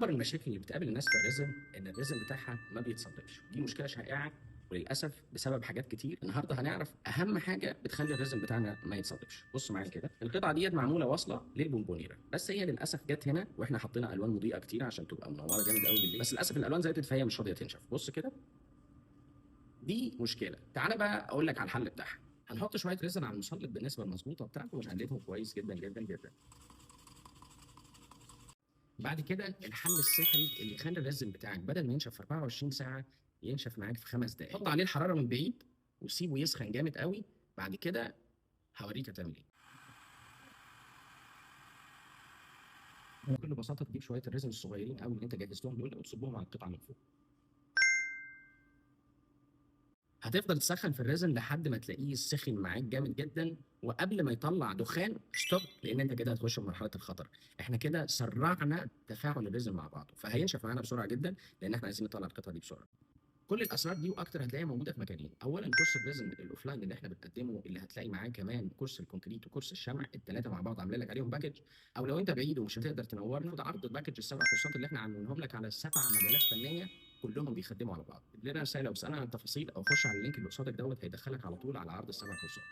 اكبر المشاكل اللي بتقابل الناس في ال resin ان ال resin بتاعها ما بيتصلبش. دي مشكلة شائعة وللاسف بسبب حاجات كتير. النهارده هنعرف اهم حاجة بتخلي ال resin بتاعنا ما يتصلبش. بص معايا كده، القطعة ديت معمولة واصله للبونبونيره، بس هي للاسف جت هنا واحنا حطينا الوان مضيئة كتير عشان تبقى منورة جامد قوي بالليل، بس للاسف الالوان زادت فهي مش راضية تنشف. بص كده، دي مشكلة. تعالى بقى اقول لك على الحل بتاعها. هنحط شوية resin على المصلب بالنسبة المظبوطه بتاعته ونقلبهم كويس جدا جدا جدا. بعد كده الحل السحري اللي يخلي ال resin بتاعك بدل ما ينشف في 24 ساعة ينشف معاك في 5 دقائق. حط عليه الحرارة من بعيد وسيبه يسخن جامد قوي. بعد كده هوريك هتعمل ايه. بكل بساطة تجيب شوية ال resin الصغيرين قوي اللي انت جهزتهم دول وتصبهم على القطعة من فوق. هتفضل تسخن في ال resin لحد ما تلاقيه سخن معاك جامد جدا، وقبل ما يطلع دخان stop، لان انت كده هتخش في مرحلة الخطر. احنا كده سرعنا تفاعل ال resin مع بعضه، فهينشف معانا بسرعة جدا لان احنا عايزين نطلع القطعة دي بسرعة. كل الاسرار دي واكتر هتلاقيها موجودة في مكانين. اولا كورس ال resin ال offline اللي احنا بنقدمه، اللي هتلاقي معاه كمان كورس ال concrete وكورس الشمع، الثلاثة مع بعض عاملين لك عليهم package. او لو انت بعيد ومش هتقدر تنورنا، خد عرض package السبع كورسات اللي احنا عاملينهم لك على 7 مجالات فنية كلهم بيخدموا على بعض. لنا رسالة واسالنا عن التفاصيل، او خش على ال link اللي قصادك دوت هيدخلك على طول على عرض السبع كورسات.